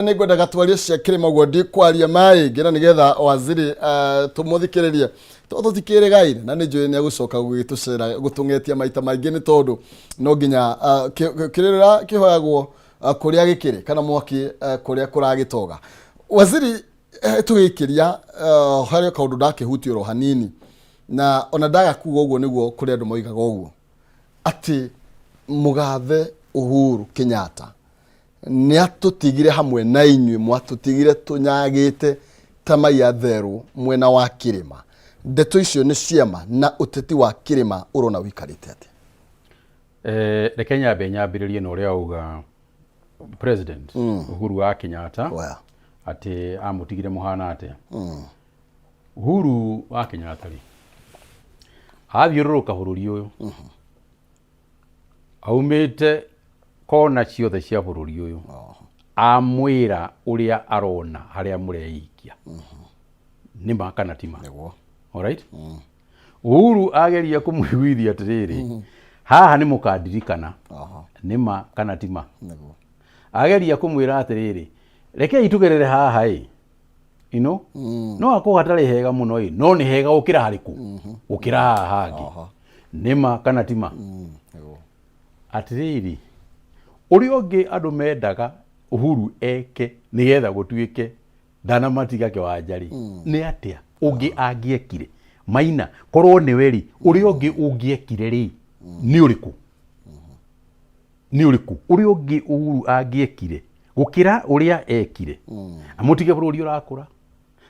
Nĩ ngwendaga twarie cia kĩrĩma ũguo ndikwaria maingĩ na nĩgetha waziri tũmũthikĩrĩrie tondũ tũtikĩrĩgaine na nĩ njũĩ nĩ egũcoka gũgĩtũcera gũtũng'etia maita maingĩ nĩ tondũ no nginya kĩrĩra kĩhoyagwo kũrĩa gĩkĩrĩ kana mwaki kũrĩa kũragĩtoga. Waziri, tũgĩkĩria harĩ kaũndũ ndakĩhutia oro hanini na ona ndaga kuga ũguo nĩguo kũrĩ andũ moigaga ũguo atĩ mũgathe Uhuru Kenyatta nĩ atũtigire hamwe na inyuĩ mwatũtigire tũnyagĩte ta mai atherũ mwena wa kĩrĩma. Ndeto icio nĩ ciama na ũteti wa kĩrĩma ũrona ũikarĩte atĩa? Reke nyambe nyambĩrĩrie na ũrĩa auga President Uhuru wa Kenyatta atĩ amũtigire mũhana atĩa. Uhuru wa Kenyatta rĩ, athiũrũrũka bũrũri ũyũ aumĩte kona ciothe cia bũrũri ũyũ, amwĩra ũrĩa arona harĩa mũreikia nĩ ma kana ti ma. Alright? Uhuru ageria kũmũiguithia atĩrĩrĩ, haha nĩ mũkandirikana, nĩ ma kana ti ma. Ageria kũmwĩra atĩrĩrĩ, rekei tũgerere haha ĩ, no akorwo hatarĩ hega mũno ĩ, no nĩ hega gũkĩra harĩkũ, gũkĩra haha hangĩ. Nĩ ma kana ti ma? Atĩrĩrĩ, ũrĩa ũngĩ andũ mendaga Uhuru eke nĩgetha gũtuĩke ndanamatiga kĩwanja rĩ, nĩ atĩa ũngĩ angĩekire? Maina, korwo nĩwe rĩ, ũrĩa ũngĩ ũngĩekire rĩ, nĩ ũrĩkũ? Nĩ ũrĩkũ ũrĩa ũngĩ Uhuru angĩekire gũkĩra ũrĩa ekire? Amũtige bũrũri ũrakũra,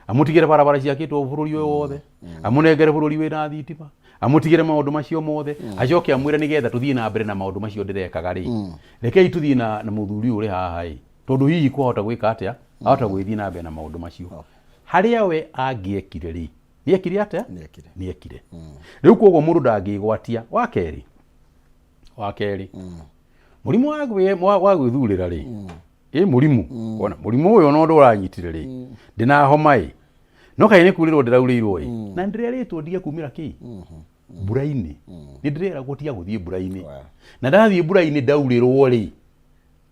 amũtigĩre barabara ciakĩtwo bũrũri ũyũ wothe, amũnengere bũrũri wĩna thitima, amũtigĩre maũndũ macio mothe, acoke amwĩre nĩgetha tũthiĩ na mbere na maũndũ macio ndĩrekaga rĩ, rekei tũthiĩ na mũthuri ũyũ ũrĩ haha ĩ, tondũ hihi kwahota gwĩka atĩa, ahota gũgĩthiĩ na mbere na maũndũ macio. Harĩa we angĩekire rĩ, nĩekire atĩa? Nĩekire. Nĩekire. Rĩu koguo mũndũ ndangĩgwatia. Wa kerĩ, mũrimũ wa gwĩthurĩra rĩ, ĩ mũrimũ ona mũrimũ ũyũ ona ũndũ ũranyitire rĩ, ndĩna homa ĩ, no kaĩ nĩ kurĩrwo ndĩraurĩirwo ĩ, na ndĩrerĩtwo ndige kumĩra kĩ mbura-inĩ, nĩ ndĩreragwo tiga gũthiĩ mbura-inĩ, na ndathiĩ mbura-inĩ ndaurĩrwo rĩ,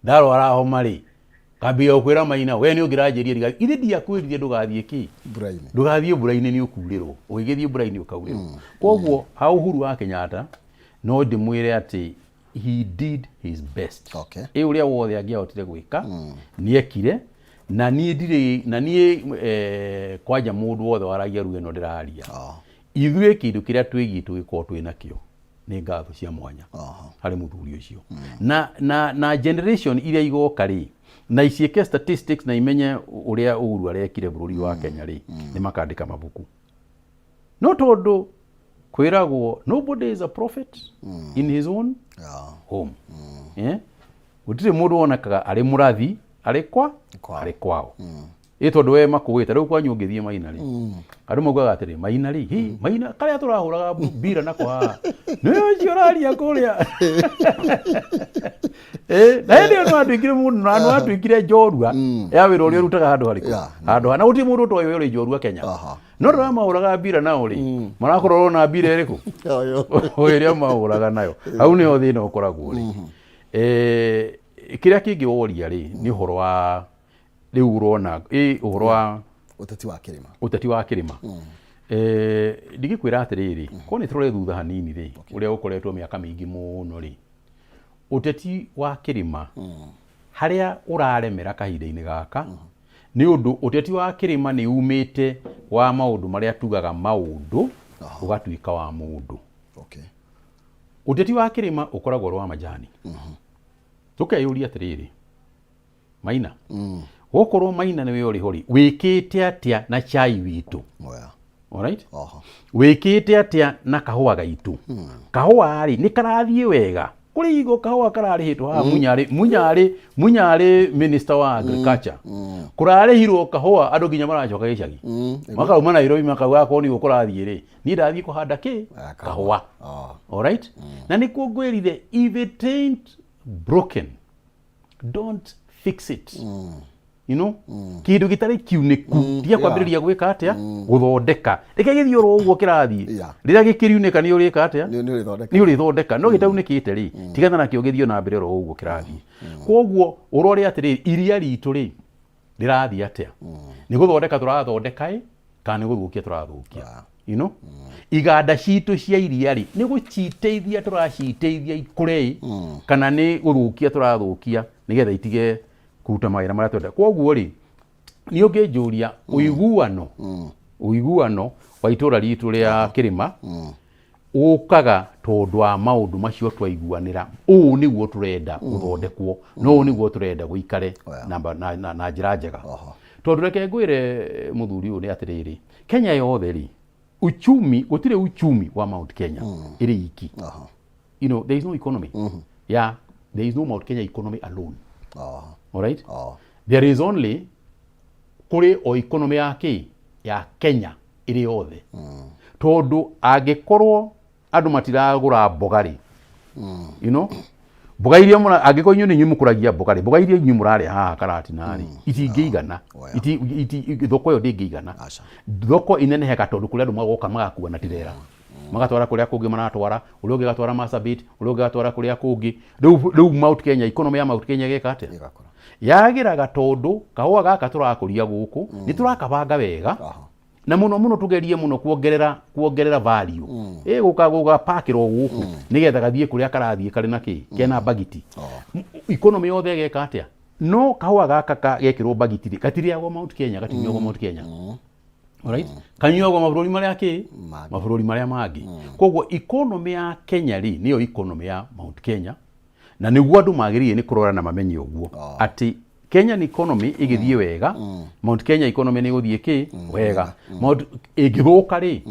ndarwara homa rĩ, kambia gũkwĩra Maina, we nĩ ũngĩranjĩria ndiga ithe ndiakwĩrire ndũgathiĩ kĩ mbura-inĩ, ndũgathiĩ mbura-inĩ nĩ ũkurĩrwo, ũgĩgĩthiĩ mbura-inĩ ũkaurĩrwo. Koguo ha Uhuru wa Kenyatta no ndĩmwĩre atĩ he did his best. Ĩ ũrĩa wothe angĩahotire gwĩka nĩekire, na niĩ ndirĩ na niĩ kwanja mũndũ wothe waragia ruga ĩno ndĩraria, ithuĩ kĩndũ kĩrĩa twĩgiĩ tũgĩkorwo twĩ nakĩo nĩ ngatho cia mwanya harĩ mũthuri ũcio na generation iria igoka rĩ, na iciĩke statistics na imenye ũrĩa Uhuru arekire bũrũri wa Kenya rĩ, nĩ makandĩka mabuku. No tondũ kwĩragwo nobody is a prophet in his own home. Gũtirĩ mũndũ wonekaga arĩ mũrathi arĩ kwa Kwao. Arĩ kwao. Ĩ tondũ we makũĩte rĩu kwanyu ũngĩthiĩ Maina rĩ, andũ maugaga atĩrĩ, Maina rĩ, hi Maina karĩa tũrahũraga mbira nako haha nĩwe ũcio ũraria kũrĩa. Na hĩndĩ ĩyo nĩwatuĩkire mũndũ na nĩwatuĩkire njorua ya wĩra ũrĩa ũrutaga handũ harĩkũ, handũ hana gũtirĩ mũndũ ũtoĩ we ũrĩ njorua Kenya. No rĩrĩa mahũraga mbira nao rĩ, marakorwo na mbira ĩrĩkũ? Oyo. O ĩrĩa mahũraga nayo. Hau nĩho thĩna ũkoragwo rĩ. Kĩrĩa kĩngĩ woria rĩ, nĩ ũhoro wa rĩu ũrona ĩ ũhoro wa ũteti wa kĩrĩma. Ũteti wa kĩrĩma. Ndingĩkwĩra atĩrĩrĩ, korwo nĩ tũrore thutha hanini rĩ, ũrĩa ũkoretwo mĩaka mĩingĩ mũno rĩ, ũteti wa kĩrĩma harĩa ũraremera kahinda-inĩ gaka nĩ ũndũ ũteti wa kĩrĩma nĩ umĩte wa maũndũ marĩa tugaga maũndũ ũgatuĩka wa mũndũ. Ũteti wa kĩrĩma ũkoragwo ũrĩ wa majani. Tũkeyũria atĩrĩrĩ, Maina, gũkorwo Maina nĩwe ũrĩ ho rĩ, wĩkĩte atĩa na chai witũ? Alright? Wĩkĩte atĩa na kahũa gaitũ? Kahũa rĩ, nĩ karathiĩ wega? Kũrĩ igo kahũa kararĩhĩtwo haha Munyarĩ, Munyarĩ, Munyarĩ minister wa agriculture. Kũrarĩhirwo kahũa andũ nginya maracoka gĩcagi. Makauma Nairobi makauga akorwo nĩ kũrathiĩ rĩ, niĩ ndathiĩ kũhanda kĩ? Ah, kahũa. Kahũa. Alright? Na nĩkuo ngwĩrire, if it ain't broken, don't fix it. Kĩndũ gĩtarĩ kiunĩku tiga kwambĩrĩria gwĩka atĩa, gũthondeka. Reke gĩthiĩ oro ũguo kĩrathiĩ. Rĩrĩa gĩkĩriunĩka nĩ ũrĩka atĩa? Nĩ ũrĩthondeka. Nĩ ũrĩthondeka. No gĩtaunĩkĩte rĩ, tigana nakĩo gĩthiĩ na mbere oro ũguo kĩrathiĩ. Koguo ũrore atĩrĩrĩ, iria ritũ rĩ, Rĩrathiĩ atĩa? Nĩ gũthondeka tũrathondeka ĩ, kana nĩ gũthũkia tũrathũkia? Iganda citũ cia iria rĩ, nĩ gũciteithia tũraciteithia ikũre ĩ, kana nĩ gũthũkia tũrathũkia nĩgetha itige kũruta mawĩra marĩa twenda? Koguo rĩ, niĩ ũngĩnjũria, ũiguano wa itũra ritũ rĩa kĩrĩma ũkaga tondũ wa maũndũ macio twaiguanĩra, ũũ nĩguo tũrenda gũthondekwo na ũũ nĩguo tũrenda gũikare na njĩra njega. Tondũ reke ngwĩre mũthuri ũyũ nĩ atĩrĩrĩ, Kenya yothe rĩ, uchumi, gũtirĩ uchumi wa Mount Kenya ĩrĩ iki. There is no economy, yeah, there is no Mount Kenya economy alone. All right? There is only, kũrĩ o economy ya kĩ ya Kenya ĩrĩ yothe, tondũ angĩkorwo andũ matiragũra mboga rĩ, mboga iria angĩkorwo inyuĩ nĩ inyuĩ mũkũragia mboga rĩ, mboga iria inyuĩ mũrarĩa haha Karatina rĩ, itingĩigana. Thoko ĩyo ndĩngĩigana. Aca. Thoko inenehega tondũ kũrĩ andũ magoka magakua na tirera, magatwara kũrĩa kũngĩ maratwara, ũrĩa ũngĩ agatwara Marsabit, ũrĩa ũngĩ agatwara kũrĩa kũngĩ. Rĩu Mount Kenya, economy ya Mount Kenya ĩgeka atĩa? Ĩgakũra. Yagĩraga tondũ kahũa gaka tũrakũria gũkũ nĩ tũrakabanga wega na mũno mũno tũgerie mũno kuongerera value, ĩ gũka gũgapakĩrwo gũkũ nĩgetha gathiĩ kũrĩa karathiĩ karĩ na kĩ kena bagiti. Economy yothe ĩgeka atĩa? No kahũa gaka gekĩrwo bagiti rĩ, gatirĩagwo Mount Kenya, gatinyuagwo Mount Kenya. Alright? Kanyuagwo mabũrũri marĩa kĩ Mangĩ. Mabũrũri marĩa mangĩ. Koguo economy ya Kenya rĩ, nĩyo economy ya Mount Kenya, na nĩguo andũ magĩrĩire nĩ kũrora na mamenye ũguo atĩ Kenyan economy ĩgĩthiĩ wega, Mount Kenya economy nĩ ĩgũthiĩ kĩ wega. Mount ĩngĩthũka rĩ,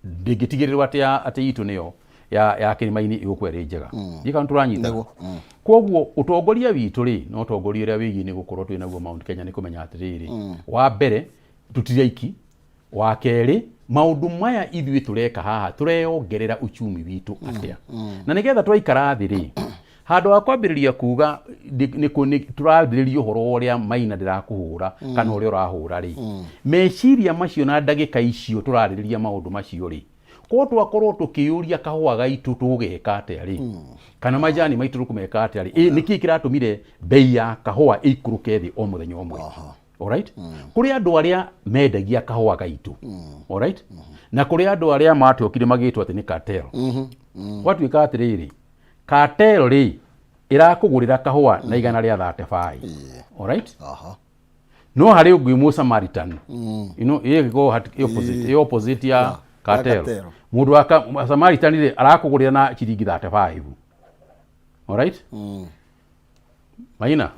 ndĩngĩtigĩrĩrwo atĩ itũ nĩyo ya kĩrĩma-inĩ ĩgũkorwo ĩrĩ njega. Ndiũĩ kana tũranyita. Nĩguo. Koguo ũtongoria witũ rĩ, na ũtongoria ũrĩa wĩgiĩ nĩ gũkorwo twĩ naguo Mount Kenya nĩ kũmenya atĩrĩrĩ, wa mbere, tũtirĩ aiki. Wa kerĩ, maũndũ maya ithuĩ tũreka haha tũreyongerera uchumi witũ atĩa? Na nĩgetha twaikara thĩ rĩ, handũ ha kwambĩrĩria kuga tũrambĩrĩria ũhoro ũrĩa Maina ndĩrakũhũra kana ũrĩa ũrahũra rĩ, meciria macio na ndagĩka icio tũrarĩrĩria maũndũ macio rĩ, korwo twakorwo tũkĩyũria kahũa gaitũ tũgeka atĩa rĩ, kana majani maitũ tũkũmeka atĩa rĩ, nĩkĩ kĩratũmire bei ya kahũa ĩikũrũke thĩ o mũthenya ũmwe? Alright? Kũrĩ andũ arĩa mendagia kahũa gaitũ. Alright? Na kũrĩ andũ arĩa matwĩkire magĩtwo atĩ nĩ cartel. Gwatuĩka atĩrĩrĩ, cartel rĩ, ĩrakũgũrĩra kahũa na 135. Alright? No harĩ ũngĩ mũ Samaritan. Ĩgĩkorwo opposite, ĩ opposite ya cartel. Cartel. Mũndũ wa Samaritan rĩ, arakũgũrĩra na ciringi 35. Alright? Maina,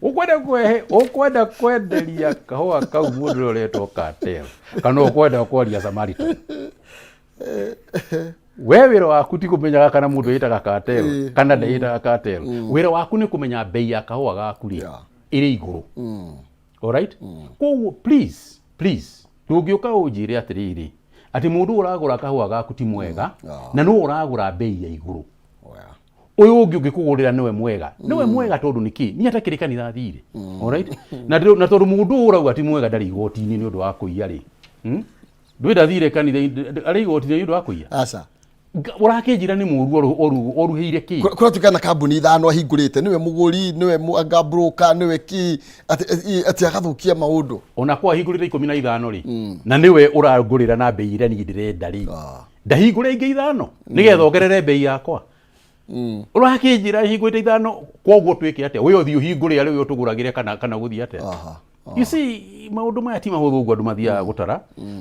ũkwenda kwenderia kahũa kau mũndũ ũrĩa ũretwo cartel, kana ũkwenda kwaria Samaritan? We wĩra waku ti kũmenyaga kana mũndũ ĩtaga cartel kana ndeĩtaga cartel. Wĩra waku nĩ kũmenya bei ya kahũa gaku rĩ ĩrĩ igũrũ. Alright? Koguo please, please, ndũngĩũka ũnjĩre atĩrĩrĩ, atĩ mũndũ ũragũra kahũa gaku ti mwega na nũ ũragũra bei ya igũrũ. Ũyũ ũngĩ ũngĩkũgũrĩra nĩwe mwega, nĩwe mwega tondũ nĩkĩ niĩ atakĩrĩ kanitha thire. Alright? Na tondũ mũndũ ũyũ ũrauga ti mwega ndarĩ igoti-inĩ nĩ ũndũ wa kũiya rĩ, Ndũĩ ndathire kanitha arĩ igoti-inĩ nĩ ũndũ wa kũiya? Aca. Ũrakĩnjĩra nĩ mũru oruhĩire kĩ? Kũratuĩka na kambuni ithano ahingũrĩte, nĩwe mũgũri, nĩwe anga broker, nĩwe kĩ, atĩ agathũkia maũndũ. Ona kwa ahingũrĩte 15 rĩ, na nĩwe ũrangũrĩra na mbei ĩrĩa niĩ ndĩrenda rĩ, ndahingũre ingĩ 5 nĩgetha ongerere mbei yakwa. Ũrakĩnjĩra hingũrĩte 5, koguo twĩke atĩa? We ũthiĩ ũhingũre arĩ we ũtũgũragĩre kana gũthiĩ atĩa? You see, maũndũ maya ti mahũthũ ũguo andũ mathiaga gũtara,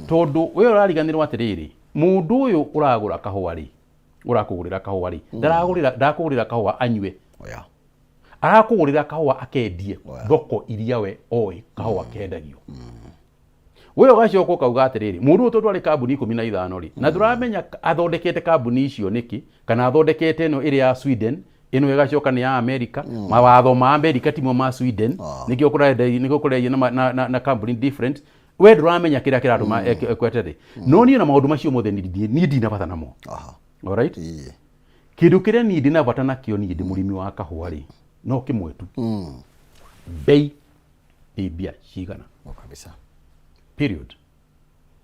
tondũ we ũrariganĩrwo atĩrĩrĩ, mũndũ ũyũ ũragũra kahũa rĩ, ũrakũgũrĩra kahũa rĩ, ndakũgũrĩra kahũa anyue. Arakũgũrĩra kahũa akendie thoko iria we oĩ kahũa kendagio. We ũgacoka ũkauga atĩrĩrĩ, mũndũ ũyũ tondũ arĩ kambuni 15 rĩ, na ndũramenya athondekete kambuni icio nĩkĩ, kana athondekete ĩno ĩrĩ ya Sweden, ĩno ĩgacoka nĩ ya America. Mawatho ma America timo ma Sweden, nĩkĩo kũrenderio, nĩkĩo kũrenderio na kambuni different. We ndũramenya kĩrĩa kĩratũma ekwete rĩ. No niĩ na maũndũ macio mothe niĩ ndina bata namo. Alright? Kĩndũ kĩrĩa niĩ ndĩna bata nakĩo, niĩ ndĩ mũrĩmi wa kahũa rĩ, no kĩmwe tu. Bei nĩ mbia cigana. O kabisa. Period.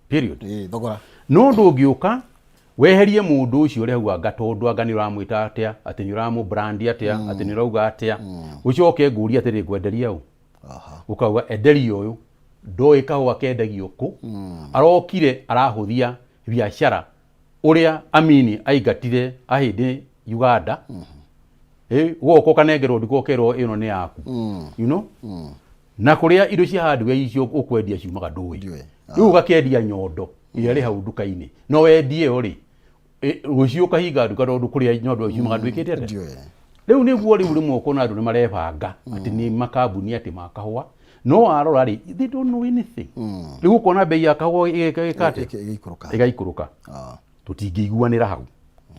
Period. Thogora. No ndũngĩũka Weherie mũndũ ũcio ũrĩa hau anga tondũ anga nĩ ũramwĩta atĩa, atĩ nĩ ũramũ brand atĩa, atĩ nĩ ũrauga atĩa. Ũcoke ngũrie atĩrĩ, ngwenderia ũ? Ũkauga enderia ũyũ, ndoĩ kahũa kendagio kũ, arokire arahũthia biacara ũrĩa Amini aingatire ahĩndĩ Uganda. Ũgoka ũkanengerwo nduka ũkerwo ĩno nĩ yaku. Na kũrĩa indo cia hardware icio ũkwendia ciumaga ndũĩ. Ndiũĩ. Rĩu ũgakĩendia nyondo ĩrĩa ĩrĩ hau nduka-inĩ. No wendie ĩyo rĩ, rũciũ ũkahinga nduka tondũ kũrĩa nyondo ĩyo ciumaga ndwĩkĩte atĩa? Ndiũĩ. Rĩu nĩguo rĩu rĩmwe ũkona andũ nĩ marebanga atĩ nĩ makambuni atĩ ma kahũa, no warora rĩ, they don't know anything. Rĩu ũkona mbei ya kahũa ĩgĩka atĩa? Ĩgĩikũrũka. Ĩgaikũrũka. Tũtingĩiguanĩra hau.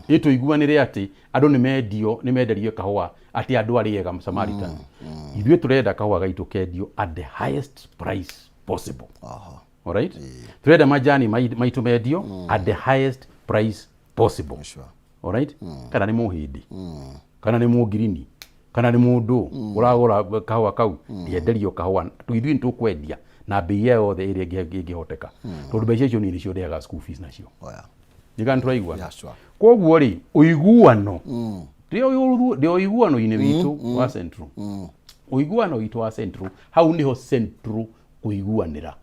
Ĩ tũiguanĩre atĩ andũ nĩ mendio, nĩ menderio kahũa atĩ andũ arĩa ega Samaritan. Ithuĩ tũrenda kahũa gaitũ kendio at the highest price possible. Alright? Tũrenda majani maitũ mendio at the highest price possible. Alright? Kana nĩ mũhĩndĩ, kana nĩ mũngirini, kana nĩ mũndũ ũragũra kahũa kau, enderio kahũa. Ithuĩ nĩ tũkwendia na mbei ĩyo yothe ĩrĩa ĩngĩhoteka. Tondũ mbeca icio niĩ nĩcio ndĩaga school fees nacio. Nĩkana tũraigua? Yeah, sure. Koguo rĩ, ũiguano ndĩ ũiguano-inĩ witũ wa Central. Ũiguano witũ wa Central, hau nĩho Central kũiguanĩra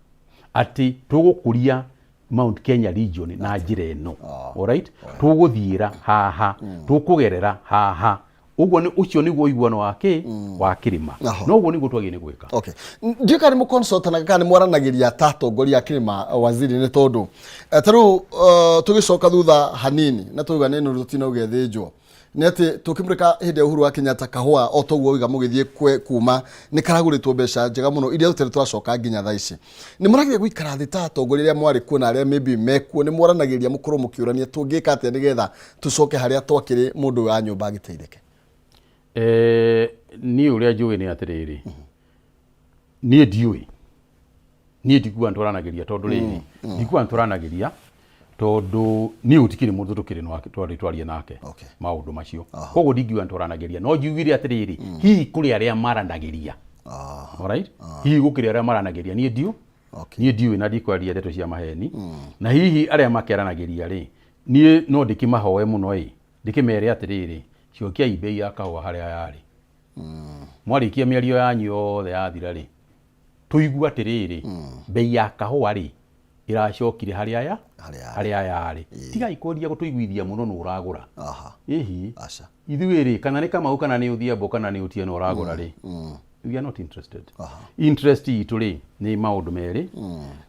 atĩ tũgũkũria Mount Kenya region na njĩra ĩno. Alright? Tũgũthiĩra haha, tũkũgerera haha. Ũguo nĩ ũcio nĩguo ũiguano wa kĩ? Wa kĩrĩma. No ũguo nĩguo twagĩrĩire nĩ gwĩka. Okay. Ndiũĩ kana nĩ mũconsultanaga kana nĩ mwaranagĩria ta atongoria a kĩrĩma, waziri, nĩ tondũ ta rĩu tũgĩcoka thutha hanini na tũiga nĩ nũru tũtinauga ĩthĩnjwo, nĩ atĩ tũkĩmũrĩka hĩndĩ ya Uhuru wa Kenyatta kahũa o toguo waiga mũgĩthiĩ kuma nĩ karagũrĩtwo mbeca njega mũno iria tũtarĩ twacoka nginya thaa ici. Nĩ mũrageria gũikara thĩ ta atongoria arĩa mwarĩ kuo na arĩa maybe mekuo, nĩ mwaranagĩria mũkorwo mũkĩũrania tũngĩka atĩa nĩgetha tũcoke harĩa twakĩrĩ mũndũ wa nyũmba agĩteithĩke? Niĩ ũrĩa njũĩ nĩ atĩrĩrĩ, niĩ ndiũĩ, niĩ ndikuga nĩtwaranagĩria tondũ rĩrĩ, ndikuga nĩtwaranagĩria tondũ niĩ gũtikĩrĩ mũndũ tũkĩrĩ twarĩ twarie nake maũndũ macio. Koguo ndingiuga nĩtwaranagĩria, no njuguire atĩrĩrĩ, hihi kũrĩ arĩa maranagĩria. Alright? Hihi gũkĩrĩ arĩa maranagĩria, niĩ ndiũ niĩ ndiũĩ na ndikwaria ndeto cia maheni. Na hihi arĩa makĩaranagĩria rĩ, niĩ no ndĩkĩmahoe mũno ĩ, ndĩkĩmere atĩrĩrĩ, cokiai mbei ya kahũa harĩa yarĩ. Mwarĩkia mĩario yanyu yothe yathira rĩ, tũigue atĩrĩrĩ, mbei ya kahũa rĩ, ĩracokire harĩa ya Harĩa yarĩ. harĩa yarĩ. Tigai kwendia gũtũiguithia mũno nũ ũragũra. Ĩhi. Aca. Ithuĩ rĩ, kana nĩ Kamau kana nĩ Odhiambo kana nĩ Otieno ũragũra rĩ, we are not interested. Interest itũ rĩ, nĩ maũndũ merĩ.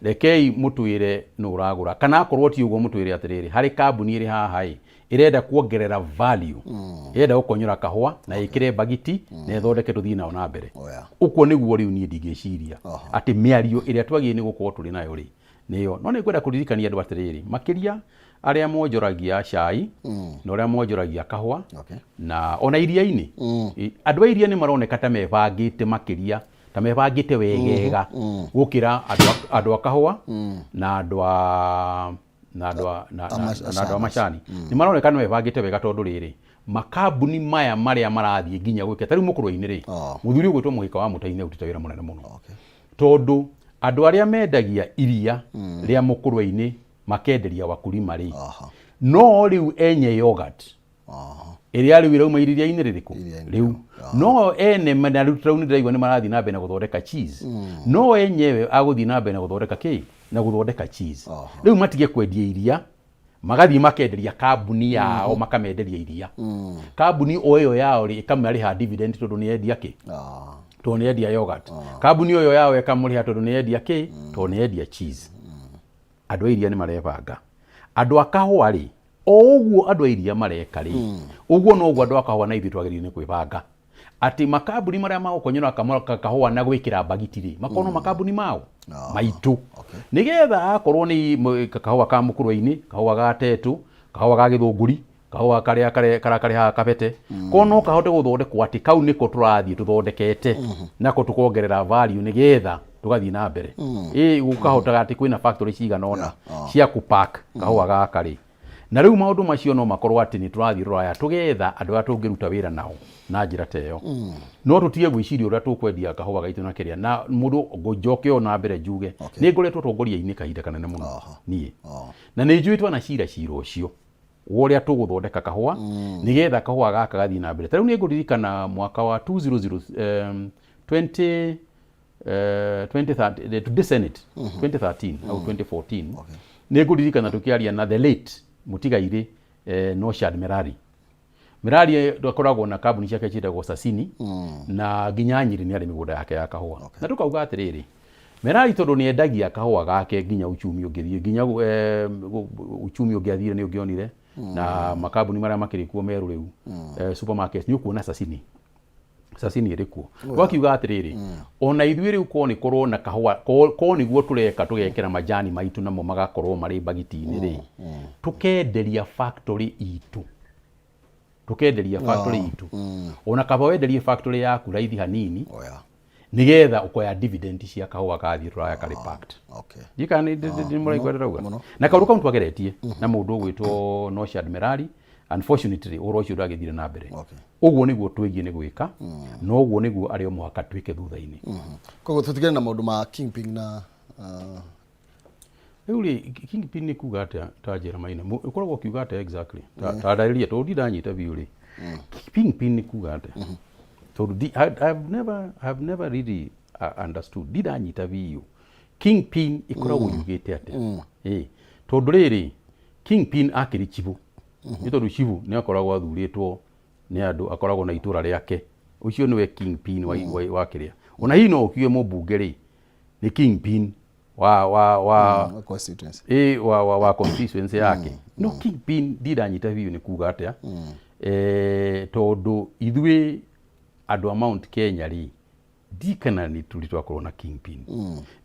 Rekei mũtwĩre nũ ũragũra, kana akorwo ti ũguo mũtwĩre atĩrĩrĩ, harĩ kambuni ĩrĩ haha ĩ, ĩrenda kuongerera value, ĩrenda gũkonyora kahũa na ĩkĩre mbagiti na ĩthondeke tũthiĩ nao na mbere. Ũguo nĩguo rĩu niĩ ndingĩciria atĩ mĩario ĩrĩa twagĩrĩire nĩ gũkorwo tũrĩ nayo rĩ, nĩyo. No nĩ ngwenda kũririkania andũ atĩrĩrĩ, makĩria arĩa monjoragia cai na ũrĩa monjoragia kahũa na ona iria-inĩ. Andũ a iria nĩ maroneka ta mebangĩte makĩria, ta mebangĩte wegega gũkĩra andũ a kahũa na andũ a na andũ a na, na, na andũ a macani. Nĩ maroneka nĩ mebangĩte wega tondũ rĩrĩ, makambuni maya marĩa marathiĩ nginya gwĩka ta rĩu mũkũrwe-inĩ rĩ, mũthuri ũgwĩtwo Mũhĩka wa Mũtai nĩ arutĩte wĩra mũnene mũno. Tondũ andũ arĩa mendagia iria rĩa mũkũrwe-inĩ makenderia wakulima rĩ, no rĩu enye yogurt ĩrĩa rĩu ĩrauma iria-inĩ rĩrĩkũ Iria-inĩ rĩu, no ene na rĩu rĩu nĩndĩraigua nĩ marathiĩ na mbere na gũthondeka cheese, no enyewe agũthiĩ na mbere na gũthondeka kĩ na gũthondeka cheese. Rĩu matige kwendia iria, magathiĩ makenderia kambuni yao, makamenderia iria. Kambuni o ĩyo yao rĩ, ĩkamarĩha dividend tondũ nĩ yendia kĩ? Tondũ nĩ yendia yogurt. Kambuni o ĩyo yao ĩkamũrĩha tondũ nĩ yendia kĩ? Tondũ nĩ yendia cheese. Andũ a iria nĩ marebanga. Andũ a kahũa rĩ, o ũguo andũ a iria mareka rĩ, ũguo noguo andũ a kahũa na ithuĩ twagĩrĩire nĩ kwĩbanga. Atĩ makambuni marĩa magũkonyora kahũa na gwĩkĩra mbagiti rĩ, makorwo no makambuni mao maitũ. Nĩgetha akorwo nĩ kahũa ka mũkũrwe-inĩ, kahũa ga tetũ, kahũa ga gĩthũngũri, kahũa karĩa karĩa karĩ haha kabete, ko no kahote gũthondekwo atĩ kau nĩko tũrathiĩ tũthondekete, nako tũkongerera value nĩgetha tũgathiĩ na mbere. Ĩ gũkahotaga atĩ kwĩna factory cigana ũna cia kũ pack kahũa gaka rĩ. Na rĩu maũndũ macio no makorwo atĩ nĩ tũrathiĩ rũraya tũgetha andũ arĩa tũngĩruta wĩra nao na njĩra ta ĩyo. No tũtige gwĩciria ũrĩa tũkwendia kahũa gaitũ na kĩrĩa. Na mũndũ njoke o na mbere njuge, nĩ ngoretwo ũtongoria-inĩ kahinda kanene mũno niĩ. Na nĩ njũĩ twanacira cira ũcio. Wa ũrĩa tũgũthondeka kahũa nĩgetha kahũa gaka gathiĩ na mbere. Ta rĩu nĩ ngũririkana mwaka wa 200 20 2013, the today Senate 2013 au 2014. Nĩ ngũririkana tũkĩaria na the late mũtigairĩ Noshad Merari. Merari akoragwo na kambuni ciake ciĩtagwo Sasini na nginya Nyĩrĩ nĩ arĩ mĩgũnda yake ya kahũa. Na tũkauga atĩrĩrĩ, Merari tondũ nĩ endagia kahũa gake nginya uchumi ũngĩthiĩ nginya uchumi ũngĩathire nĩ ũngĩonire na makambuni marĩa makĩrĩ kuo merũ rĩu supermarkets nĩ ũkuona Sasini. Sasini ĩrĩ kuo. Twakiuga atĩrĩrĩ, ona ithuĩ rĩu korwo nĩ korwo na kahũa korwo nĩguo tũreka tũgekĩra majani maitũ namo magakorwo marĩ mbagiti-inĩ rĩ, tũkenderia factory itũ, tũkenderia factory itũ, ona kaba wenderie factory yaku raithi hanini nĩgetha ũkoya dividend cia kahũa gathiĩ tũraya karĩ packed. Ndiũĩ kana nĩ mũraigua ndĩrauga. Mũno. Na kaũndũ kau nĩtwageretie na mũndũ ũgwĩtwo Noshad Merari. Unfortunately ũhoro ũcio ndwagĩthire na mbere. Ũguo nĩguo twĩgiĩ nĩ gwĩka na ũguo nĩguo arĩ o mũhaka twĩke thutha-inĩ. Koguo tũtigane na maũndũ ma kingpin na Rĩu rĩ, kingpin nĩ kuga atĩa? Ta njĩra Maina, ũkoragwo ũkiuga atĩa exactly? Ta ndarĩria tondũ ndindanyita biũ rĩ, kingpin nĩ kuga atĩa? Tondũ I've never really understood, ndindanyita biũ kingpin ĩkoragwo yugĩte atĩa. Ĩ tondũ rĩrĩ, kingpin akĩrĩ chibũ nĩ tondũ chibũ nĩ akoragwo athurĩtwo nĩ andũ, akoragwo na itũra rĩake, ũcio nĩwe kingpin wa kĩrĩa. Ona hihi no ũkiuge mũmbunge rĩ nĩ kingpin wa constituency. Ĩ wa constituency yake. No kingpin ndindanyita biũ nĩ kuga atĩa, tondũ ithuĩ andũ a Mount Kenya rĩ, ndikana nĩ tũrĩ twakorwo na kingpin.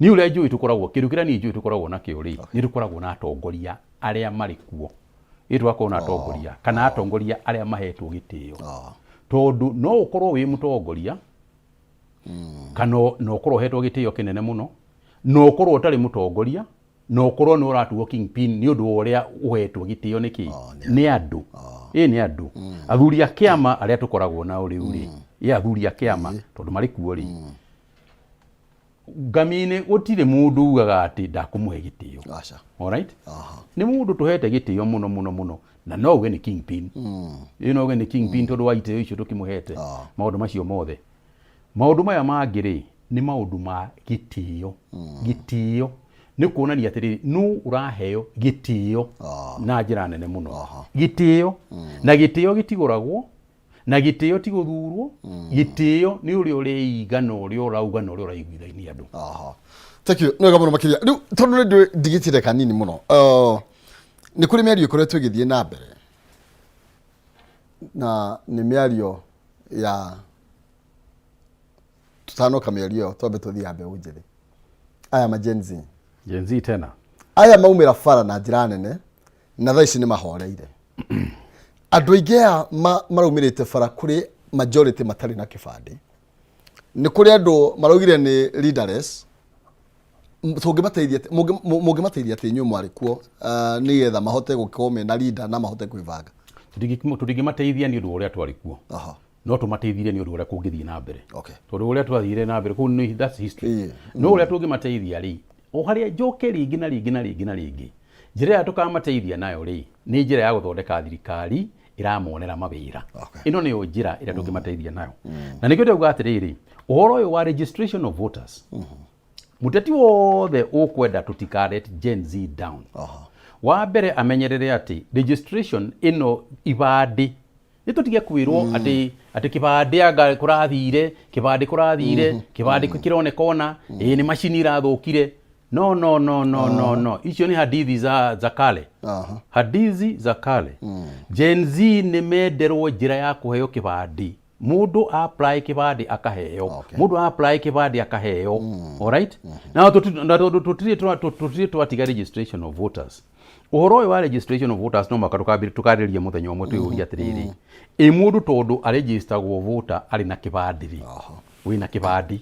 Niĩ ũrĩa njũĩ tũkoragwo, kĩndũ kĩrĩa niĩ njũĩ tũkoragwo nakĩo rĩ, nĩ tũkoragwo na atongoria arĩa marĩ kuo. Ĩ tũgakorwo na atongoria kana atongoria arĩa mahetwo gĩtĩo, tondũ no ũkorwo wĩ mũtongoria kana no ũkorwo ũhetwo gĩtĩo kĩnene mũno, no ũkorwo ũtarĩ mũtongoria na ũkorwo nĩ ũratuo kingpin nĩ ũndũ wa ũrĩa ũhetwo gĩtĩo nĩkĩ nĩ andũ. Ĩ nĩ andũ athuri a kĩama arĩa tũkoragwo nao rĩu rĩ, ĩ athuri a kĩama tondũ marĩ kuo rĩ, ngami-inĩ gũtirĩ mũndũ ugaga atĩ ndakũmũhe gĩtĩo. Aca. Alright? Nĩ mũndũ tũhete gĩtĩo mũno mũno mũno na no uge nĩ kingpin. Ĩ no uge nĩ kingpin tondũ wa itĩo icio tũkĩmũhete. Maũndũ macio mothe, maũndũ maya mangĩ rĩ, nĩ maũndũ ma gĩtĩo. Gĩtĩo nĩ kuonania atĩrĩrĩ, nũ ũraheo gĩtĩo na njĩra nene mũno. Gĩtĩo na gĩtĩo gĩtigũragwo na gĩtĩo ti gũthurwo. Gĩtĩo nĩ ũrĩa ũrĩiga na ũrĩa ũrauga na ũrĩa ũraiguithania andũ. Aha. Thank you. Nĩ wega mũno makĩria. Rĩu tondũ nĩ ndigĩtire kanini mũno. Nĩ kũrĩ mĩario ĩkoretwo ĩgĩthiĩ na mbere na nĩ mĩario ya tũtanoka mĩario ĩyo, twambe tũthiĩ ya mbeũ njĩthĩ aya ma Gen Z. Gen Z tena. Aya maumĩra bara na njĩra nene na thaa ici nĩ mahoreire. Andũ aingĩ aya maraumĩrĩte bara, kũrĩ majority matarĩ na kĩbandĩ, nĩ kũrĩ andũ maraugire nĩ leaderless. Tũngĩmateithia mũngĩmateithia atĩ inyuĩ mwarĩ kuo nĩgetha mahote gũkorwo mena leader na mahote kwĩbanga? Tũtingĩmateithia nĩ ũndũ wa ũrĩa twarĩ kuo. No tũmateithire nĩ ũndũ ũrĩa kũngĩthiĩ na mbere. Tondũ ũrĩa twathire na mbere kũu that's history. No ũrĩa tũngĩmateithia rĩ, o harĩa njoke rĩngĩ na rĩngĩ na rĩngĩ na rĩngĩ, njĩra ĩrĩa tũkamateithia nayo rĩ, nĩ njĩra ya gũthondeka thirikari ĩramonera mawĩra. Ĩno nĩyo njĩra ĩrĩa tũngĩmateithia nayo. Na nĩkĩo ndĩrauga atĩrĩrĩ, ũhoro ũyũ wa registration of voters, mũteti wothe ũkwenda tũtika let Gen Z down, wa mbere amenyerere atĩ registration ĩno, ibandĩ, nĩ tũtige kwĩrwo atĩ kĩbandĩ anga kũrathire, kĩbandĩ kũrathire, kĩbandĩ kĩroneka ona ĩ nĩ macini irathũkire. No, no, no, no, no, no, icio nĩ hadithi za kale. Hadithi za kale. Gen Z nĩ menderwo njĩra ya kũheo kĩbandĩ. Mũndũ apply kĩbandĩ akaheo. Mũndũ apply kĩbandĩ akaheo. Alright, na tondũ tũtirĩ twatiga registration of voters, ũhoro ũyũ wa registration of voters no mũhaka tũkarĩrĩria mũthenya ũmwe, twĩyũrie atĩrĩrĩ, ĩ mũndũ tondũ arejistagwo voter arĩ na kĩbandĩ rĩ, wĩna kĩbandĩ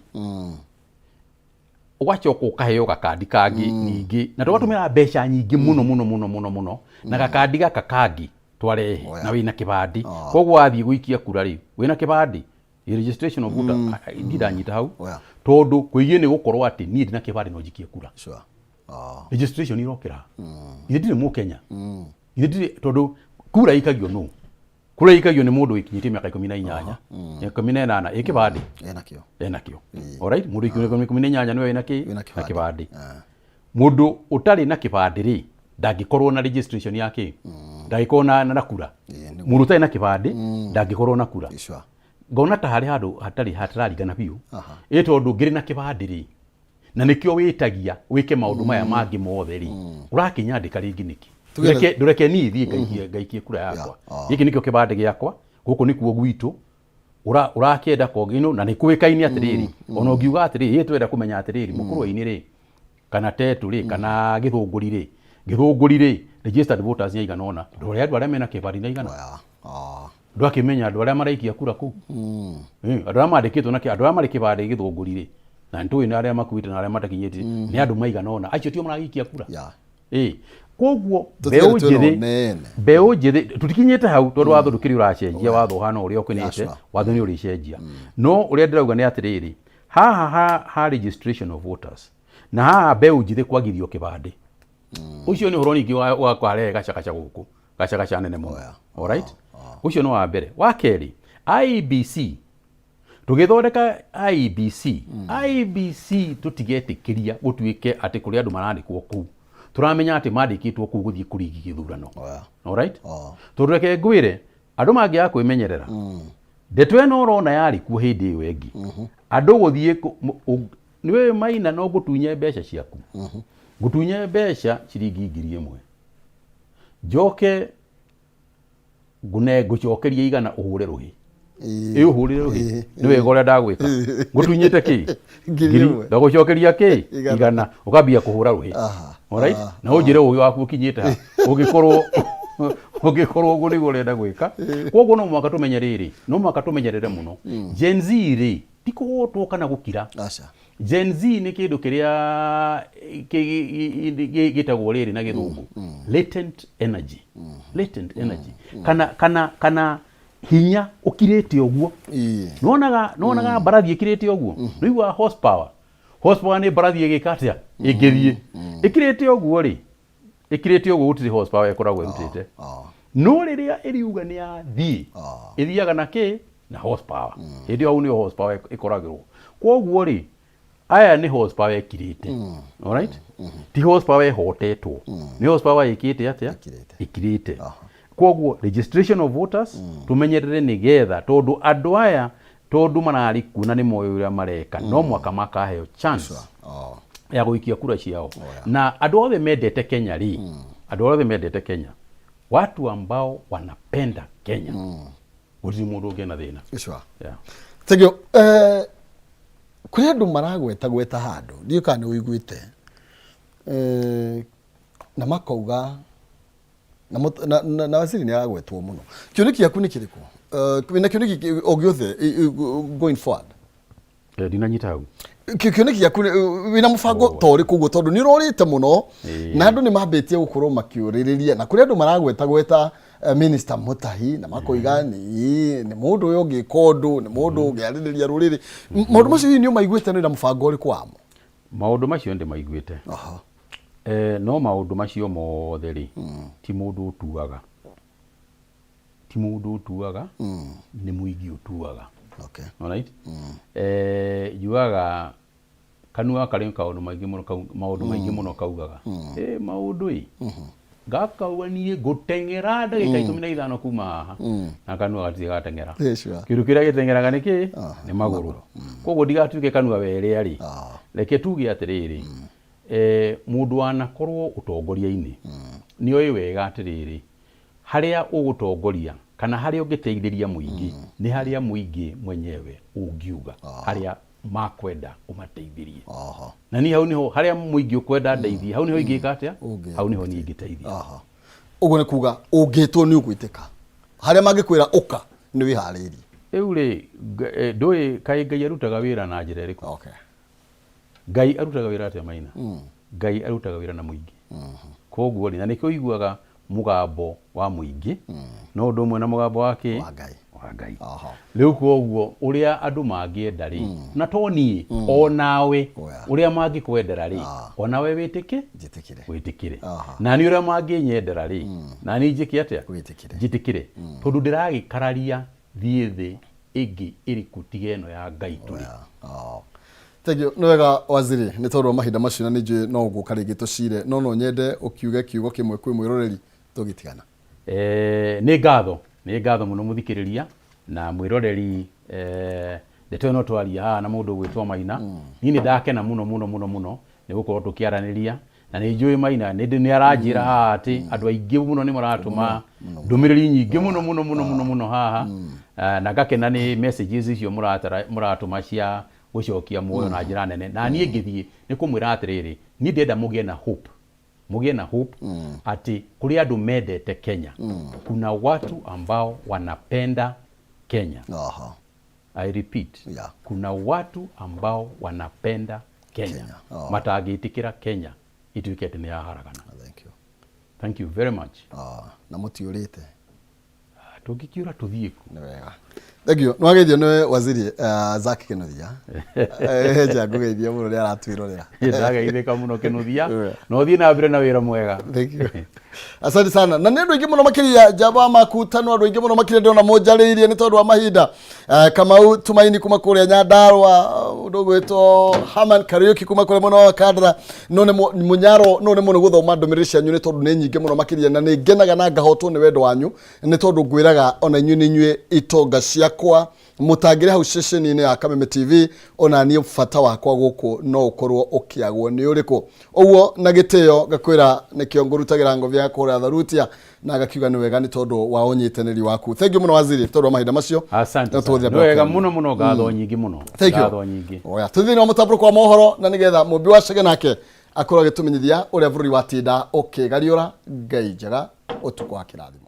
ũgacoka ũkaheo gakandi kangĩ ningĩ na tũgatũmĩra mbeca nyingĩ mũno mũno mũno mũno mũno na gakandi gaka kangĩ twarehe. Na wĩna kĩbandĩ, koguo wathiĩ gũikia kura rĩ, wĩna kĩbandĩ. Registration of voter ndindanyita hau. Tondũ kũigie nĩ gũkorwo atĩ niĩ ndina kĩbandĩ no njikie kura. Registration irokĩra, ithe ndirĩ mũkenya, ithe ndirĩ, tondũ Kura ikagio nũ? Kura ikagio nĩ mũndũ wĩkinyĩtie mĩaka 18, 18, ĩ kĩbandĩ? Enakĩo. Enakĩo. Alright, mũndũ wĩkinyĩtie 18 nĩwe wĩna kĩ? Wĩna Na kĩbandĩ. kĩbandĩ. Mũndũ ũtarĩ na kĩbandĩ rĩ, ndangĩkorwo na registration ya kĩ? Ndangĩkorwo na kura. Ĩĩ, nĩguo. Mũndũ ũtarĩ na kĩbandĩ ndangĩkorwo na kura. Sure. Ngona ta harĩ handũ hatarĩ hatararingana biũ. Aha. Ĩ tondũ ngĩrĩ na kĩbandĩ rĩ, na nĩkĩo wĩtagia wĩke maũndũ maya mangĩ mothe rĩ, ũrakĩnyandĩka rĩngĩ nĩkĩ? Tuge na- Ndũreke niĩ thiĩ ngaikie kura yakwa. Gĩkĩ nĩkĩo kĩbandĩ gĩakwa, gũkũ nĩkuo gwitũ, ũrakĩenda kongino na nĩ kũĩkaine atĩrĩrĩ, ona ũngiuga atĩrĩrĩ, ĩ twenda kũmenya atĩrĩrĩ, mũkũrwe-inĩ rĩ, kana tetu rĩ, kana gĩthũngũri rĩ, gĩthũngũri rĩ, registered voters nĩ aigana ũna, ndũrore andũ arĩa mena kĩbandĩ nĩ aigana. Oya. Ah. Ndwakĩmenya andũ arĩa maraikia kura kũu. Andũ arĩa mandĩkĩtwo na andũ arĩa marĩ kĩbandĩ gĩthũngũri rĩ, na nĩtũĩ nĩ arĩa makuĩte na arĩa matakinyĩtie, nĩ andũ maigana ũna, acio tio maragĩikia kura. Yeah. Ĩ koguo Tũtigane mbeũ twĩna njĩthĩ, ũnene. mbeũ njĩthĩ tũtikinyĩte hau tondũ watho ndũkĩrĩ ũracenjia, watho ũhana ũrĩa ũkĩnĩte, Yeah, sure. watho nĩ ũrĩcenjia. No ũrĩa ndĩrauga nĩ atĩrĩrĩ, haha ha registration of voters na haha mbeũ njĩthĩ kwagithio kĩbandĩ, ũcio nĩ ũhoro ningĩ wa kwarehe gacagaca gũkũ, gacagaca nene mũno. Oh, yeah. Alright? Ũcio nĩ wa mbere. Wa kerĩ, IEBC tũgĩthondeka IEBC, IEBC tũtigetĩkĩria gũtuĩke atĩ kũrĩ andũ marandĩkwo kũu tũramenya atĩ mandĩkĩtwo kũu gũthiĩ kũrigi gĩthurano. Oh, yeah. Alright? Oh. Tondũ reke ngwĩre, andũ mangĩaga kwĩmenyerera, ndeto ĩno ũrona yarĩ kuo hĩndĩ ĩyo ĩngĩ, andũ gũthiĩ nĩwe Maina no ngũtunye mbeca ciaku, ngũtunye mbeca ciringi 1,000, njoke ngũne ngũcokerie 100 ũhũre rũhĩ. Ĩ ũhũrĩre rũhĩ nĩ wega ũrĩa ndagwĩka, ngũtunyĩte kĩ? 1,000. Ndagũcokeria kĩ? 100. 100, ũkambia kũhũra rũhĩ. Aha. Alright? Na ũnjĩre ũgĩ waku ũkinyĩte ha, ũngĩkorwo ũngĩkorwo ũguo nĩguo ũrenda gwĩka. Koguo no mũhaka tũmenye rĩrĩ, no mũhaka tũmenyerere mũno Gen Z rĩ, ti kũgũtwo kana gũkira. Aca. Gen Z nĩ kĩndũ kĩrĩa gĩtagwo rĩrĩ na gĩthũngũ latent energy, latent energy kana hinya ũkirĩte ũguo. Ĩĩ. Nĩwonaga mbarathi ĩkirĩte ũguo, nĩũiguaga horsepower. Horsepower nĩ mbarathi ĩgĩka atĩa? Ĩngĩthiĩ ĩkirĩte ũguo rĩ, ĩkirĩte ũguo gũtirĩ horsepower ĩkoragwo ĩrutĩte. No rĩrĩa ĩriuga nĩ yathiĩ, ĩthiaga na kĩ? Na horsepower. Hĩndĩ ĩyo hau nĩho horsepower ĩkoragĩrwo. Koguo rĩ, aya nĩ horsepower ĩkirĩte. Alright? Ti horsepower ĩhotetwo, nĩ horsepower ĩkĩte atĩa? Ĩkirĩte. Ĩkirĩte. Koguo registration of voters tũmenyerere nĩgetha, tondũ andũ aya tondũ mararĩ kuo na nĩ moĩ ũrĩa mareka, no mwaka makaheo chance Oh. ya gũikia kura ciao. Na andũ othe mendete Kenya rĩ, andũ othe mendete Kenya, watu ambao wanapenda Kenya, gũtirĩ mũndũ ũngĩ na thĩna. Sure. Yeah. Thank you. Kũrĩ andũ maragweta gweta handũ, ndiũĩ kana nĩ ũiguĩte, na makauga na waziri nĩ aragwetwo mũno. Kĩoneki gĩaku nĩ kĩrĩkũ? Wĩna kĩoneki o gĩothe going forward? Ndinanyita hau. Kĩoneki gĩaku wĩna mũbango ta ũrĩkũ ũguo, tondũ nĩ ũrorĩte mũno na andũ nĩ mambĩtie gũkorwo makĩũrĩrĩria, na kũrĩ andũ maragweta gweta Minister Mutahi na makoiga nĩ mũndũ ũyũ ũngĩka ũndũ, nĩ mũndũ ũngĩarĩrĩria rũrĩrĩ. Maũndũ macio hihi nĩ ũmaiguĩte, nĩ na mũbango ũrĩkũ wamo? Maũndũ macio nĩ maiguĩte. No maũndũ macio mothe rĩ, ti mũndũ ũtuaga. Ti mũndũ ũtuaga, nĩ mũingĩ ũtuaga. Okay. Alright? Njugaga kanua karĩ kaũndũ maingĩ mũno maũndũ maingĩ mũno kaugaga. Maũndũ ĩ. Gakauga niĩ ngũteng'era ndagĩka 15 kuma haha. Na kanua gatirĩ gateng'era. Yeah, sure. Kĩndũ kĩrĩa gĩteng'eraga nĩ kĩ? Nĩ magũrũ. Koguo ndigatuĩke kanua werĩa rĩ. Reke tuge atĩrĩrĩ, mũndũ wanakorwo ũtongoria-inĩ nĩ oĩ wega atĩrĩrĩ, harĩa ũgũtongoria kana harĩa ũngĩteithĩria mũingĩ nĩ harĩa mũingĩ mwenyewe ũngiuga, harĩa makwenda ũmateithĩrie. Na niĩ hau niho harĩa mũingĩ ũkwenda ndeithie, hau niho ingĩka atĩa? Ũngĩ- Hau niho niĩ ingĩteithia. Ũguo nĩ kuga ũngĩtwo nĩ ũgwĩtĩka, harĩa mangĩkwĩra ũka nĩ wĩharĩirie. Rĩu rĩ, ndũĩ kaĩ Ngai arutaga wĩra na njĩra ĩrĩkũ? Okay. Ngai arutaga wĩra atĩa Maina? Ngai arutaga wĩra na mũingĩ. Koguo rĩ, na nĩkĩo ũiguaga mũgambo wa mũingĩ no ũndũ ũmwe na mũgambo wa kĩ? Wa Ngai. Wa Ngai. Aha. Rĩu koguo ũrĩa andũ mangĩenda rĩ, na to niĩ, o nawe, Oya. ũrĩa mangĩkwendera rĩ, o nawe wĩtĩke, Njĩtĩkĩre. wĩtĩkĩre. Aha. Na niĩ ũrĩa mangĩnyendera rĩ, na niĩ njĩke atĩa? Wĩtĩkĩre. Njĩtĩkĩre, tondũ ndĩragĩkararia thiĩ thĩ ĩngĩ ĩrĩkũ tiga ĩno ya Ngai tũrĩ. Oh. Thank you. Nĩ wega waziri, nĩ tondũ wa mahinda macio na nĩ njũĩ no ũgũka rĩngĩ tũcire, no no nyende ũkiuge kiugo kĩmwe kwĩ mwĩroreri tũgĩtigana. Nĩ ngatho, nĩ ngatho mũno mũthikĩrĩria na mwĩroreri. Ndeto ĩno twaria haha na mũndũ ũgwĩtwo Maina, niĩ nĩ ndakena mũno mũno mũno mũno nĩ gũkorwo tũkĩaranĩria, na nĩ njũĩ Maina nĩ aranjĩra haha atĩ andũ aingĩ mũno nĩ maratũma ndũmĩrĩri nyingĩ mũno mũno mũno mũno mũno haha. Na ngakena nĩ messages icio mũratũma cia gũcokia muoyo na njĩra nene. Na niĩ ngĩthiĩ nĩ kũmwĩra atĩrĩrĩ, niĩ ndĩrenda mũgĩe na hope, mũgĩe na hope atĩ kũrĩ andũ mendete Kenya. Kuna watu ambao wanapenda Kenya. I repeat, kuna watu ambao wanapenda Kenya, Kenya. Oh. Matangĩtĩkĩra Kenya ituĩke atĩ nĩ yaharagana. Thank you. Thank you very much. Ah, na mũtiũrĩte. Tũngĩkĩũra tũthiĩ kũ? Nĩ wega. Thank you. Nĩ wageithio nĩ waziri Zack Kinuthia. Nja ngũgeithia mũno nĩ aratwĩrorera. Ndageithĩka mũno Kĩnuthia, Yeah. na ũthiĩ na mbere na wĩra mwega. Thank you. Asante sana. Na nĩ andũ aingĩ mũno makĩria njamba makutano, andũ aingĩ mũno makĩria ndĩrona mũnjarĩirie nĩ tondũ wa mahinda. Kamau Tumaini kuma kũrĩa Nyandarua, ũndũ ũgwĩtwo Haman Kariuki kuma kũrĩa mwena wa Kandara. No nĩ Mũnyaro, no nĩ mũno gũthoma ndũmĩrĩri cianyu nĩ tondũ nĩ nyingĩ mũno makĩria, na nĩ ngenaga na ngahotwo nĩ wendo wanyu nĩ tondũ ngwĩraga ona inyuĩ nĩ inyuĩ itonga ciakwa. Mũtangĩrĩ hau ceceni-inĩ ya Kameme TV, ona niĩ bata wakwa gũkũ no ũkorwo ũkĩagwo nĩ ũrĩkũ. Ũguo na gĩtĩo ngakwĩra nĩkĩo ngũrutagĩra ngobia ya kũhũra tharutia na ngakiuga nĩ wega nĩ tondũ wa ũnyitanĩri waku. Thank you mũno waziri tondũ wa mahinda macio. Asante Na tũgũthiĩ sana. na mbere Nĩ wega kũaria. mũno mũno, ngatho nyingĩ mũno. Thank you. Ngatho nyingĩ. Oya, tũthiĩ thĩinĩ wa mũtambũrũko wa mohoro na nĩgetha mũmbi wa Chege nake akorwo agĩtũmenyithia ũrĩa bũrũri watinda ũkĩgariũra. Ngai njega, ũtukũ wa kĩrathimo.